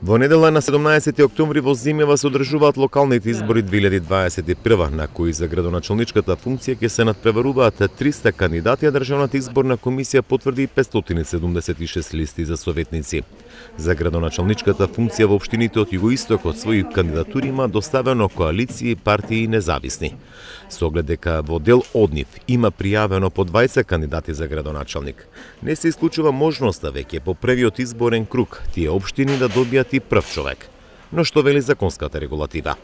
Во недела на 17 октомври во Земјава се одржуваат локалните избори 2021, на кои за градоначалничката функција ќе се надпреваруваат 300 кандидати, а Државната изборна комисија потврди 576 листи за советници. За градоначалничката функција во општините од југоистокот своји кандидатури има доставено коалиции, партии и независни. Со оглед дека во дел од нив има пријавено по 20 кандидати за градоначалник, не се исклучува можноста веќе по првиот изборен круг тие општини да добијат и прв човек. Но што вели законската регулатива?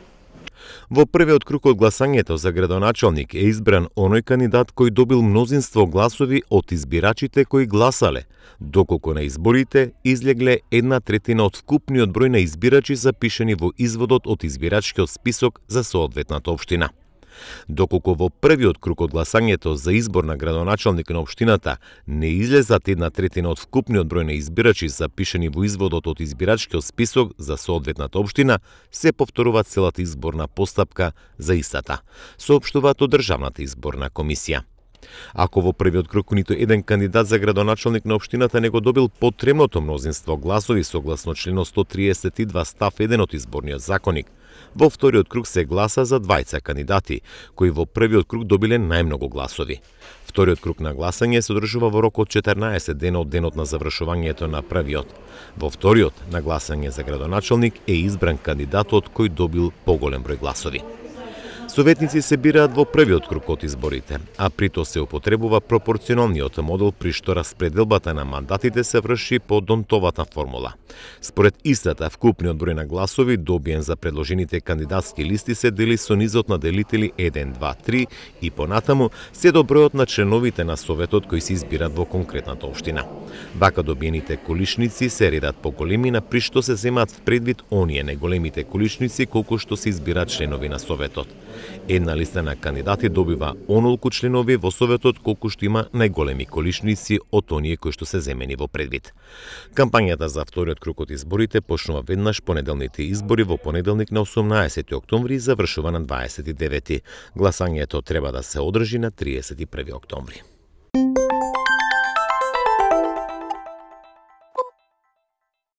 Во првиот круг од гласањето за градоначалник е избран оној кандидат кој добил мнозинство гласови од избирачите кои гласале, доколку на изборите излегле 1/3 од вкупниот број на избирачи запишани во изводот од избирачкиот список за соодветната општина. Доколку во првиот круг од гласањето за избор на градоначалник на општината не излезат 1/3 од вкупниот број на избирачи запишани во изводот од избирачкиот список за соодветната општина, се повторува целата изборна постапка за истата, соопштуваат од Државната изборна комисија. Ако во првиот круг ниту еден кандидат за градоначалник на општината не го добил потребното мнозинство гласови согласно членот 132 став 1 од изборниот законник, во вториот круг се гласа за двајца кандидати, кои во првиот круг добиле најмногу гласови. Вториот круг на гласање се одржува во рок од 14 дена од денот на завршувањето на првиот. Во вториот на гласање за градоначалник е избран кандидатот кој добил поголем број гласови. Советници се бираат во првиот круг од изборите, а при тоа се употребува пропорционалниот модел при што распределбата на мандатите се врши по Донтовата формула. Според истата, вкупниот број на гласови добиен за предложените кандидатски листи се дели со низот на делители 1, 2, 3 и понатаму се до бројот на членовите на Советот кои се избират во конкретната општина. Вака добиените колишници се редат по големина при што се земаат предвид оние неголемите колишници колку што се избираат членови на Советот. Една листа на кандидати добива онолку членови во Советот колку што има најголеми колишници од оние кои што се земени во предвид. Кампањата за вториот круг од изборите почнува веднаш по неделните избори во понеделник на 18 октомври и завршува на 29. Гласањето треба да се одржи на 31 октомври.